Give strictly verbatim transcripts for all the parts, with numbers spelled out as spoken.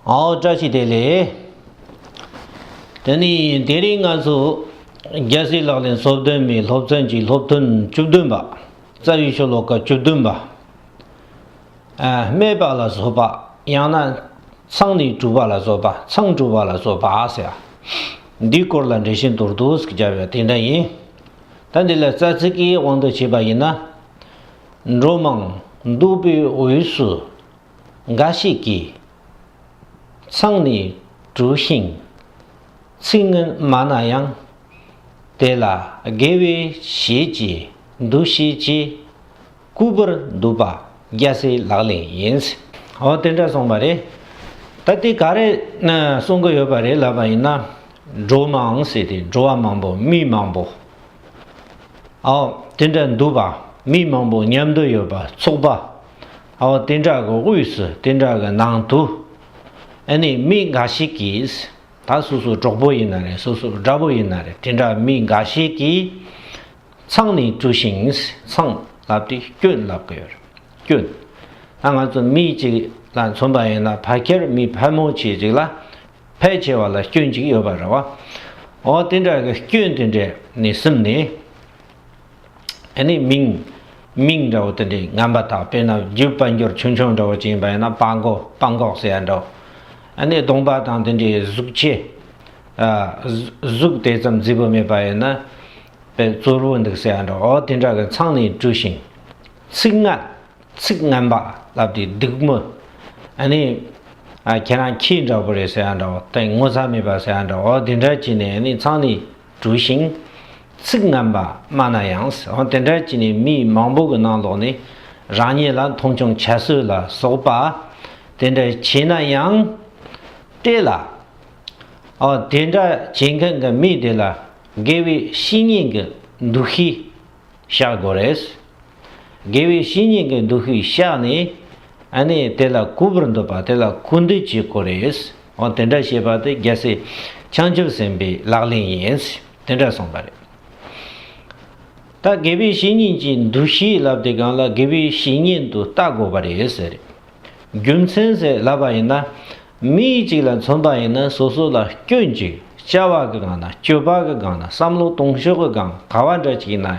ཨའོ། བཀྲ་ཤིས་བདེ་ལེགས། དེ་ནི་དེ་རིང་ང་ཚོ་རྒྱལ་སྲས་ལག་ལེན་སོ་བདུན་མའི་སློབ་ཚན་གྱི་སློབ་ཐུན་བཅུ་བདུན་པ། རྩ་བའི་ཤོ་ལོ་ཀ་བཅུ་བདུན་པ། ཨ། སྨད་པ་ལ་སོགས་པ། ཡང་ན་ཚང་ནས་གྲུབ་པ་ལ་སོགས་པ། ཚང་གྲུབ་པ་ལ་སོགས་པ་ཟེར། འདིའི་སྐོར་ལ་འགྲེལ་བཤད་མདོར་བསྡུས་ཤིག་བརྒྱབ་ཡ་དེ་འདྲ་ཡིན། ད་འདི་ལ་རྩ་ཚིག་གི་དབང་དུ་བྱས་པ་ཡིན་ན། འགྲོ་མང་འདུག་པའི་དབུས་སུ། འགའ་ཞིག་གིས། ཚང་ནས་གྲུབ་ཤིང་ཚིག་ངན་སྨྲ་ན་ཡང་། དེ་ལ་དགེ་བའི་བཤེས་ཀྱི་འདུ་ཤེས་ཀྱིས་བཀུར་པར་འདུག་པ་རྒྱལ་སྲས་ལག་ལེན་ཡིན། འོ་དེ་འདྲ་གསུངས་པ་རེད། ད་དེ་ག་རེ་གསུང་གི་ཡོད་པ་རེད་ལབ་པ་ཡིན་ན། འགྲོ་མང་ཟེར་ཏེ་འགྲོ་བ་མང་པོ། མི་མང་པོ། ཨའོ། དེ་འདྲ་འདུག་པ། མི་མང་པོ་མཉམ་དུ་ཡོད་པ། ཚོགས་པ། ཨའོ། དེ་འདྲ་གི་དབུས་སུ། དེ་འདྲ་གི་ནང་དུ། ཨ་ནི་མི་འགའ་ཞིག་གིས། ད་སོ་སོ་གྲོགས་པོ་ཡིན་ན་རེད། སོ་སོ་དགྲ་བོ་ཡིན་ན་རེད། དེ་འདྲ་མི་འགའ་ཞིག་གིས། ཚང་ནས་གྲུབ་ཤིང་། ཚང་ལབ་དེ་སྐྱོན་ལབ་གི་ཡོད་རེད། སྐྱོན། ད་ང་ཚོ་མི་གཅིག་ལ་མཚོན་པ་ཡིན་ན། ཕལ་ཆེར་མི་ཕལ་མོ་ཆེ་ཅིག་ལ། ཕལ་ཆེ་བ་ལ་སྐྱོན་གཅིག་ཡོད་པ་རེད་བ། འོ་དེ་འདྲ་གི་སྐྱོན་དེ་འདྲ་ནས་སིམ་ནས། ཨ་ནི་མིང་། མིང་འདྲ་བོ་དེ་འདྲའི་ངན་པ་དག། དཔེར་ན་རྒྱུ་དཔལ་འབྱོར་ཆུང་ཆུང་འདྲ་བོ་ཅིག་ཡིན་པ་ཡིན་ན། སྤྲང་པོ། སྤྲང་པོ་ཟེར་ཡ་འདྲ་བོ། ཨ་ནི་གདོང་པ་དང་དེ་འདྲའི་གཟུགས་ཆེ། ཨ། གཟུགས་དེ་ཙམ་མཛེས་པོ་མེད་པ་ཡིན་ན། དཔེ་བཙོག་པོ་འདུག་ཟེར་ཡ་འདྲ་བོ། འོ་དེ་འདྲ་གི་ཚང་ནས་གྲུབ་ཤིང་། ཚིག་ངན། ཚིག་ངན་པ་ལབ་དེ་སྡིག་མོ། ཨ་ནི། ཨ། ཁྱེད་རང་ཁྱི་འདྲ་པོ་རེད་ཟེར་ཡ་འདྲ་བོ། དེ་ངོ་ཚ་མེད་པ་ཟེར་ཡ་འདྲ་བོ། འོ་དེ་འདྲ་བྱས་ནས། ཨ་ནི་ཚང་ནས་གྲུབ་ཤིང་། ཚིག་ངན་པ་སྨྲ་ན་ཡང་། འོ་དེ་འདྲ་བྱས་ནས་མི་མང་པོ་གི་ནང་ལོགས་ནས་རང་ཉིད་ལ་མཐོང་ཆུང་བྱ་སྲོལ་ལ་སོགས་པ་དེ་འདྲ་བྱས་ན་ཡང་། དེ་ལ། འོ་དེ་འདྲ་བྱེད་མཁན་གྱི་མི་དེ་ལ་དགེ་བའི་བཤེས་གཉེན་གྱི་འདུ་ཤེས་བཞག་དགོས་རེད། དགེ་བའི་བཤེས་གཉེན་གྱི་འདུ་ཤེས་བཞག་ནས། ཨ་ནི་དེ་ལ་གུས་པར་འདུག་པ། དེ་ལ་གུས་འདུད་བྱེད་དགོས་རེད། འོ་དེ་འདྲ་བྱེད་པ་དེ་རྒྱལ་སྲས་བྱང་ཆུབ་སེམས་དཔའི་ལག་ལེན་ཡིན། དེ་འདྲ་གསུངས་པ་རེད། ད་དགེ་བའི་བཤེས་གཉེན་གྱི་འདུ་ཤེས་ལབ་དེ་སྒང་ལ་དགེ་བའི་བཤེས་གཉེན་དུ་བལྟ་དགོས་པ་རེད་ཟེར། རྒྱུ་མཚན་ཟེར་ལབ་པ་ཡིན་ན། མི་གཅིག་ལ་མཚོན་པ་ཡིན་ན། སོ་སོ་ལ་སྐྱོན་གཅིག་བྱ་བ་གི་སྒང་ན། སྤྱོད་པ་གི་སྒང་ན། བསམ་བློ་གཏོང་ཕྱོགས་གི་སྒང་། ག་བ་འདྲ་གཅིག་ཡིན་ན་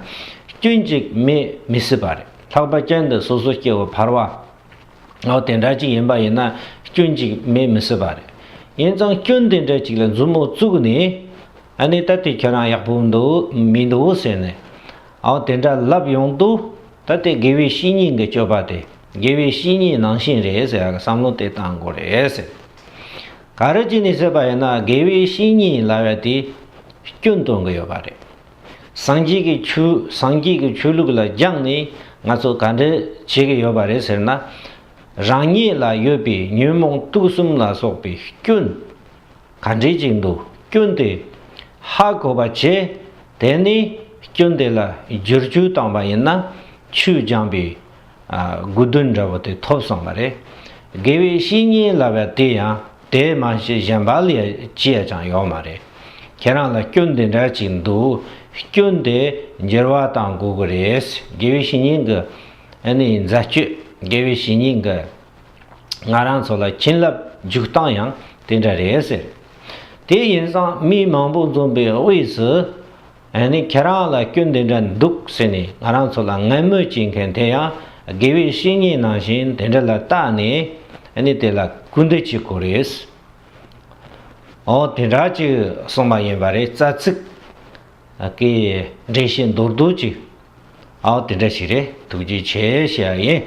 སྐྱོན་གཅིག་མེད་མི་སྲིད་པ་རེད། ལྷག་པར་ཅན་དུ་སོ་སོ་སྐྱེ་བོ་ཕལ་པ། འོ་དེ་འདྲ་གཅིག་ཡིན་པ་ཡིན་ན་སྐྱོན་གཅིག་མེད་མི་སྲིད་པ་རེད། ཡིན་ཙང་སྐྱོན་དེ་འདྲ་གཅིག་ལ་མཛུབ་མོ་བཙུགས་ནས། ཨ་ནི་ད་དེ་ཁྱེད་རང་ཡག་པོ་འདུག་མི་འདུག་ཟེར་ནས། འོ་དེ་འདྲ་ལབ་ཡོང་དུས། ད་དེ་དགེ་བའི་བཤེས་གཉེན་གྱི་སྤྱོད་པ་དེ་དགེ་བའི་བཤེས་གཉེན་ནང་བཞིན་རེད་ཟེར་ཡག་གི་བསམ་བློ་དེ་བཏང་དགོས་རེད་ཟེར། ག་རེ་བྱས་ནས་ཟེར་བ་ཡིན་ན། དགེ་བའི་བཤེས་གཉེན་ལབ་ཡ་དེ་སྐྱོན་སྟོན་གྱི་ཡོད་པ་རེད། སངས་རྒྱས་ཀྱི་ཆོས། སངས་རྒྱས་ཀྱི་ཆོས་ལུགས་ལ་སྦྱངས་ནས་ང་ཚོ་ག་འདྲ་བྱེད་ཀྱི་ཡོད་པ་རེད་ཟེར་ན། རང་ཉིད་ལ་ཡོད་པའི་ཉོན་མོངས་དུག་གསུམ་ལ་སོགས་པའི་སྐྱོན་ག་འདྲས་ཅིག་འདུག་སྐྱོན་དེ་ཧ་གོ་བ་བྱས། དེ་ནས་སྐྱོན་དེ་ལ་བསྒྱུར་བཅོས་བཏང་བ་ཡིན་ན། ཆོས་སྦྱངས་པའི། ཨ། དགོས་འདུན་འདྲ་བོ་དེ་ཐོབ་སོང་བ་རེད། དགེ་བའི་བཤེས་གཉེན་ལབ་པ་དེ་ཡང་དེ་མ་གཞི་གཞན་པ་ལ་ཅི་ཡང་ཅང་ཡོད་མ་རེད། ཁྱེད་རང་ལ་སྐྱོན་འདི་འདྲ་ཅིག་འདུག་སྐྱོན་དེ་འགྱུར་བ་བཏང་དགོས་ཀྱི་རེད། དགེ་བའི་བཤེས་གཉེན་གྱི། ཨ་ནི་མཛད་སྤྱོད། དགེ་བའི་བཤེས་གཉེན་གྱི་ང་རང་ཚོ་ལ་བྱིན་རླབས་འཇུག་སྟངས་ཡང་དེ་འདྲ་རེད་ཟེར། དེ་ཡིན་ཙང་མི་མང་པོ་འཛོམས་པའི་དབུས་སུ། ཨ་ནི་ཁྱེད་རང་ལ་སྐྱོན་འདི་འདྲ་འདུག་ཟེར་ནས་ང་རང་ཚོ་ལ་ངན་སྨོད་བྱེད་མཁན་དེ་ཡང་དགེ་བའི་བཤེས་གཉེན་ནང་བཞིན་དེ་འདྲ་ལ་བལྟས་ནས། ཨ་ནི་དེ་ལ་གུས་འདུད་བྱེད་དགོས་རེད། འོ་དེ་འདྲ་ཅིག་གསུངས་པ་ཡིན་པ་རེད། རྩ་ཚིག་གི་འགྲེལ་བཤད་མདོར་བསྡུས་ཅིག་འོ་དེ་འདྲ་ཞིག་རེད། ཐུགས་རྗེ་ཆེ་ཞུ་ཡ་ཡིན།